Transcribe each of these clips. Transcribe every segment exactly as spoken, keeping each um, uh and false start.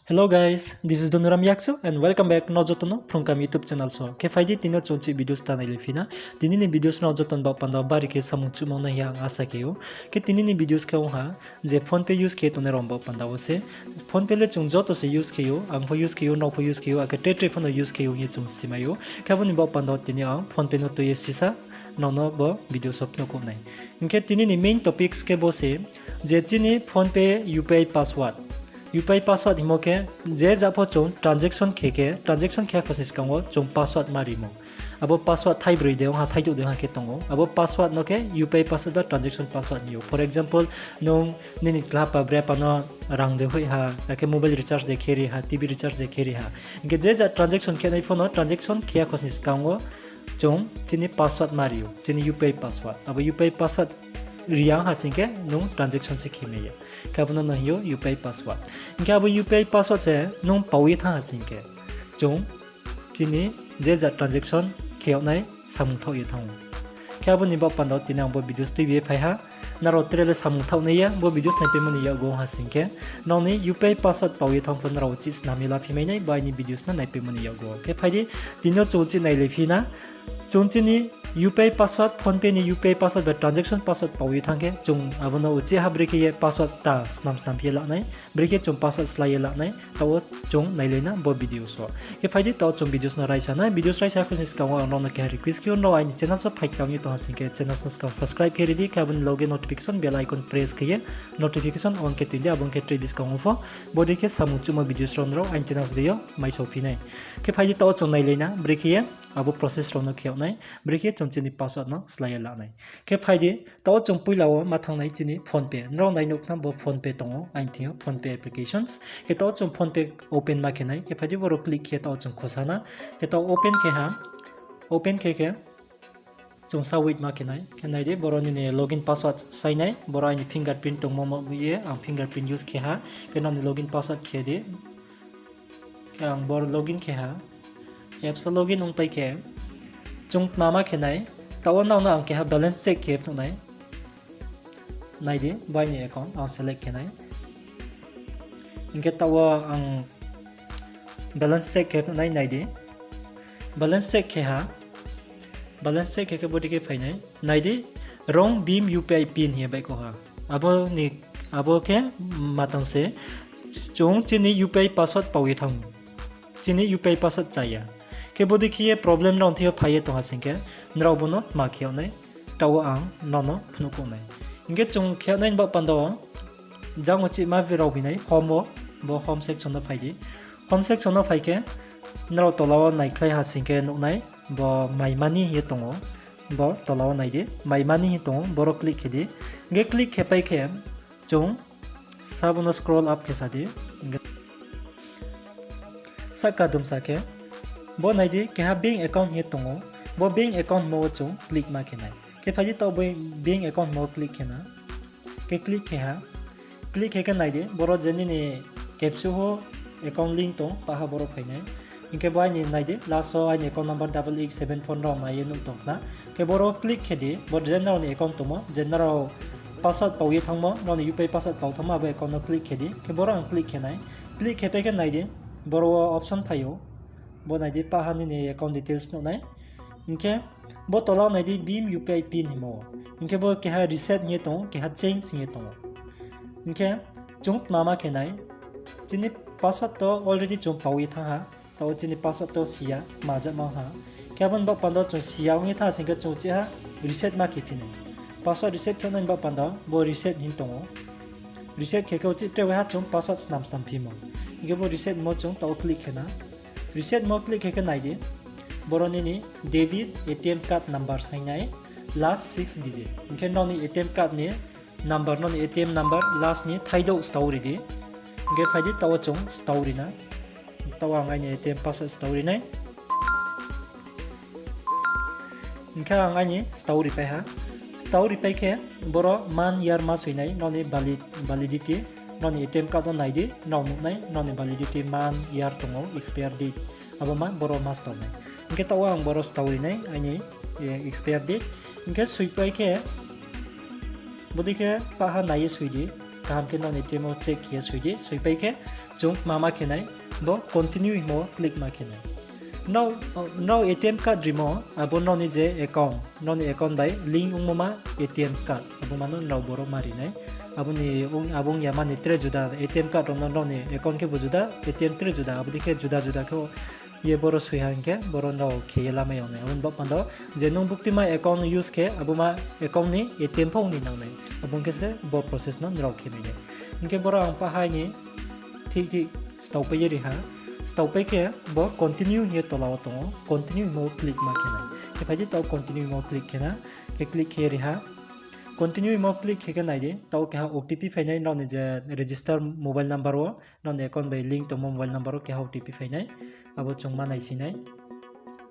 Hello guys, this is Donuram Yaksu and welcome back nrao joto no Phrungkam YouTube channel so. Khe phai di tini yo chung chih videos ta nai le phi na. Tini ni videos nrao joto ni baoh panda bari khe samung chuhmo nai hing ye ang asa khe ou. Khe tini ni videos khe ong ha, je PhonePe use khe tongnai rao ni baoh panda wo se. PhonePe le chung joto se use khe ou, ang pho use khe ou, nrao pho use khe ou, akhe tre tre pho no use khe ou hing ye chung simai ou. Khe abo ni baoh panda wo tini ang PhonePe no tui ye sisa nrao no bo videos wo phnuh khouh nai. Hing khe tini ni main topics khe bo se, je chini PhonePe U P I password. U P I password hingmo khe, je ja pho chung transaction khe khe, transaction khe ya khosni skang wo chung password ma rimo. Abo password thaibroi de ong ha, thaidouh de ong ha khe tong ou. Abo password no khe U P I password ba transaction password hing ou. For example, nung nini klahpa brepha no rang de hoih ha, akhe mobile recharge de khe ri ha, T V recharge de khe ri ha. Hing khe je ja transaction khe nai pho no, transaction khe ya khosni skang wo chung chini password ma ri ou, chini U P I password. Abo U P I password ri ya ong ha sing khe nung transaction se khe mai ya. Khe abo no no hing ou U P I password. Hing khe abo U P I password se nung pao ye thanng ha sing khe, chung chini je ja transaction khe yag nai samung thaoh ye thanng ou. Khe abo ni baoh panda wo tini ang bo videos tuibi ye phai ha. Nrao tre le samung thaoh nai ya, bo videos naipaimo ni yakgu ong ha sing khe, nrao ni U P I password pao ye thanng pho nrao chih snam ye la phi mai nai, bo aini videos no naipaimo ni yakgu. Khe phai di, tini yo chung chih nai le phi na. Chung chini U P I password, PhonePe ni U P I password ba transaction password pao ye thanng khe, chung abo no uchih ha brekhe ye password ta snam snam phi ye la nai, brekhe chung password slái ye la nai, taoh wo chung nailai na bo videos wo. Khe phai di taoh chung videos no raisa nai, videos raisa khosni skang wo ang nrao no keha request khe ou, nrao aini channel so phai tang ye tong ha sing khe channel no skang subscribe khe ri di, khe abo ni loge notification bell icon press khe ye notification on khe tong di, abo ong khe tre buskang wo pho bodei khe samung chuhmo videos rao nrao aini channel de yo maisao phi nai. Khe phai di taoh wo chung nailai na brekhe ye abo process rao no khe yag nai, brekhe chung chini password no slái ye la nai. Khe phai di, taoh wo chung poila wo ma thanng nai chini PhonePe. Nrao nai nuh khna bo PhonePe tong ou, aini thing yo PhonePe applications. Khe taoh wo chung PhonePe open ma khe nai. Khe phai di boro click khe taoh wo chung khosa na. Khe taoh open khe ha. Open khe khe chung sa wait ma khe nai. Khe nai di boro nini login password sai nai. Boro aini fingerprint tongmo mo ye ang fingerprint use khe ha. Khe nrao ni login password khe di. Khe ang boro login khe ha. Apps wo login ongpai khe chung tma ma khe nai. Taoh wo nrao no ang keha balance check khe phnuh nai. Nai di, bo aini account ang select khe nai. Hing khe taoh wo ang balance check khe phnuh nai, nai di. Balance check khe ha. Balance check khe khe bodei khe phai nai. Nai di, wrong BHIM U P I pin hing ye baihkhouh ha. Abo ni, abo khe matang se chung chini U P I password pao ye thanng ou. Chini U P I password chá ya. Khe bodei khe ye problem nrao thing yo phai ye tong ha sing khe, nrao bo no tma khe yag nai, taoh wo ang nrao no phnuh khouh nai. Hing khe chung khe yag nai ni baoh panda wo, jang wo chih ma rao bi nai, home wo, bo home section no phai di. Home section no phai khe, nrao tola wo naikhlai ha sing khe nuh nai, bo My Money hing ye tong ou. Bo tola wo nai di, My Money hing tong ou, boro click khe di. Hing khe click khe pai khe, chung sabo no scroll up khe sa di. Hing khe sahka dumsa khe, bo nai di, keha bank account hing ye tong ou. Bo bank account hingmo wo chung click ma khe nai. Khe phai di taoh bo bank account hingmo wo click khe na. Khe click khe ha. Click khe khe nai di, boro je nini captcha ho account link tong, paha boro phai nai. Hing khe bo aini nai di, last wo aini account number double eight seven four nrao nai ye nuh tong khna. Khe boro click khe di, bo je nrao ni account tongmo, je nrao password pao ye thanngmo, nrao ni U P I password pao thanngmo, abo account no click khe di. Khe boro ang click khe nai. Click khe pai khe nai di, boro wo option phai ou. Bo nai di, paha nini account details nuh nai. Hing khe bo tola wo nai di, BHIM U P I pin hingmo. Hing khe bo keha reset hing ye tong ou, keha change hing ye tong ou. Hing khe chung tma ma khe nai, chini password to already chung pao ye thanng ha, taoh wo chini password to si ya, tma jama ha. Khe abo ni baoh panda wo chung si ya ong ye thanng ha sing khe chung chih ha reset ma khe phi nai. Password reset khe nai ni baoh panda wo bo reset hing tong ou. Reset khe khe uchih tre waiha chung password snam snam phimo. Hing khe bo reset mo chung taoh wo click khe na. Reset mo click khe khe nai di. Boro nini debit A T M card number sai nai, last six digit. Hing khe nrao ni A T M card ni number, nrao ni A T M number last ni thaidouh stao ri di. Hing khe phai di taoh wo chung stao ri na. Taoh wo ang aini A T M password stao ri nai. Hing khe ang aini stao ri pai ha. Stao ri pai khe boro month year ma soi nai, nrao ni valid-, validity, nrao ni A T M card no nai di, nrao nuh nai, nrao ni validity month year tong ou, expire date. Abo ma boro ma stao nai. Hing khe taoh wo ang boro stao ri nai, aini, e, expire date. Hing khe soi pai khe, bodei khe paha nai ye soi di. Kaham khe nrao ni A T M wo check khe ye soi di, soipai khe chung kma ma khe nai, bo continue hingmo click ma khe nai. Nrao, nrao A T M card rimo, abo nrao ni je account, nrao ni account bai link ongmo ma A T M card, abo ma no nrao boro ma ri nai. Abo ni ong, abo ong ya mani tre juda, A T M card rao no nrao ni account khe bo juda, A T M tre juda, abo dei khe juda juda khe ye boro soi ha hing khe, boro nrao khe ye lamai yag nai. Abo ni baoh panda wo, je nung buktima account use khe, abo ma account ni A T M pho ong ni nang nai. Abo ong khe se bo process no nrao khe mai nai. Hing khe boro ang pah hai ni thik thik staopai ye ri ha. Staopai khe bo continue hing ye tola wo tong ou. Continue hingmo click ma khe nai. Khe phai di taoh continue hingmo click khe na. Khe click khe ye ri ha. Continue hingmo click khe khe nai di. Taoh keha O T P phai nai nrao ni je register mobile number wo. Nrao ni account bai link tongmo mobile number wo keha O T P phai nai. Abo chung ma naisi nai.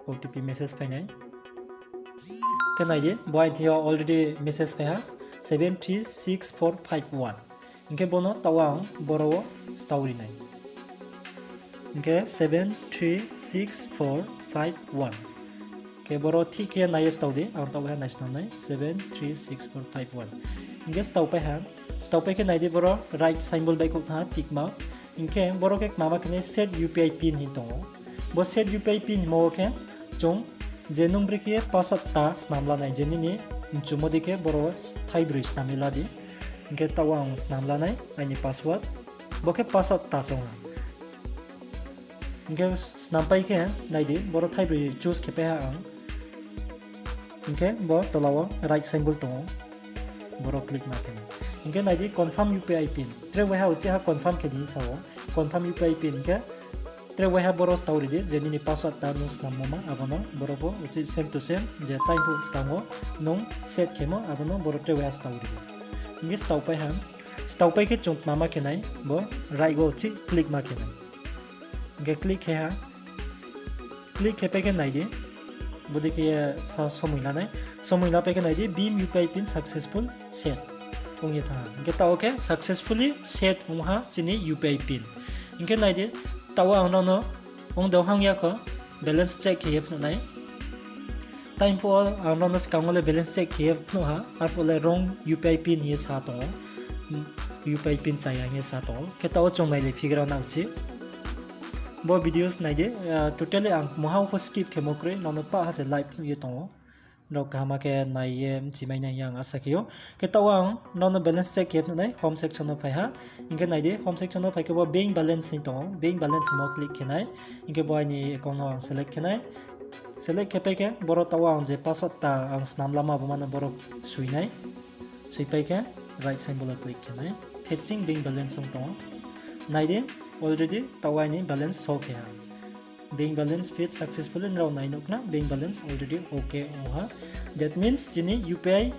O T P message phai nai. Khe nai di, bo aini thing yo already message phai ha, seven three six four five one. Hing khe bo no taoh ang boro wo stao ri nai. Hing khe seven three six four five one. Khe boro thik khe nai ye stao di, ang taoh ha nai snam nai, seven three six four five one. Hing khe staopai ha, staopai khe nai di boro right symbol baihkhouh thanng ha, tick mark. Hing khe boro khe kma ma khe nai set U P I pin hing tong ou. Bo set U P I pin hingmo wo khe chung je nung brekhe ye password ta snam la nai, je nini mchumo dei khe boro wo thaibroi snam ye la di. Hing khe taoh ang snam la nai aini password. Bo khe password ta se ong ha. Hing khe snampai khe nai di, boro thaibroi choose khe pai ha ang. Hing khe bo tola wo right symbol tong ou, boro click ma khe nai. Hing khe nai di confirm U P I pin. Tre waiha uchih ha confirm khe di sa ou. Confirm U P I pin hing khe tre waiha boro stao ri di, je nini password ta nung snammo ma, abo no boro pho uchih same to same, je time phuh skang wo nung set khemo, abo no boro tre waiha stao ri di. Hing khe staopai ha, staopai khe chung kma ma khe nai, bo right wo uchih click ma khe nai. Hing khe click khe ha, click khe pai khe nai di, bodei khe ye sa somoi la nai, somoi la pai khe nai di, BHIM U P I pin successful set ong ye thanng ha. Hing khe taoh khe successfully set ong ha chini U P I pin. Hing khe nai di, taoh ang nrao no ong de hang ya kho, balance check khe ye phnuh nai. Time phuh wo ang nrao no skang wo le balance check khe ye phnuh ha, arphuh le wrong U P I pin hing ye sa tong ou. U P I pin chaya hing ye sa tong ou. Khe taoh wo chung nailai phi gra na uchih. Bo videos nai di, totally ang mungha pho skip khemo kroi, nrao no pah ha se live phnuh ye tong ou. Nrao kaham khe nai ye mchimai nai hing ye ang asa khe ou. Khe taoh ang nrao no balance check khe phnuh nai, home section no phai ha. Hing khe nai di, home section no phai khe bo bank balance hing tong ou, bank balance hingmo click khe nai. Hing khe bo aini account no ang select khe nai. Select khe pai khe boro taoh ang je password ta ang snam lamo abo ma no boro soi nai. Soipai khe right symbol wo click khe nai. Fetching bank balance ong tong ou. Nai di, already taoh aini balance show khe ha. Bank balance fetch successfully, nrao nai nuh khna, bank balance already okay ong ha. That means chini U P I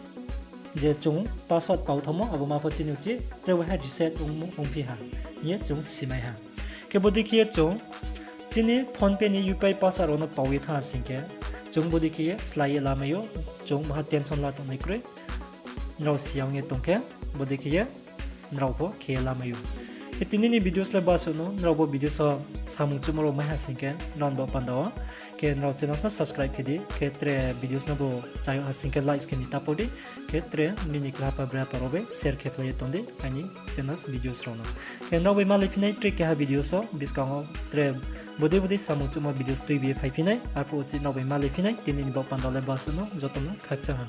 je chung password pao thanngmo, abo ma pho chini uchih tre waiha reset ong, ongphi ha hing ye chung simai ha. Khe bodei khe ye chung chini PhonePe ni U P I password rao no pao ye thanng ha sing khe, chung bodei khe ye slái ye lamai ou, chung maha tension la tongnai kroi. Nrao si ya ong ye tong khe, bodei khe ye nrao pho khe ye lamai ou. Khe tini ni videos le basuh no, nrao bo videos wo samung chuhmo rao mai ha sing khe, nrao bo panda wo. Khe nrao channel no subscribe khe di, khe tre videos no bo chayag ha sing khe likes khe ni ta pho di, khe tre nini klahapa brehapa rao bai share khe phlai ye tong di, aini channels videos rao no. Khe nrao bai malai phi nai tre keha videos wo, buskang wo tre bodei bodei samung chuhmo videos tuibi ye phai phi nai, arphuh uchih nrao bai malai phi nai, tini ni bo panda le basuh no, joto no khakchang ha.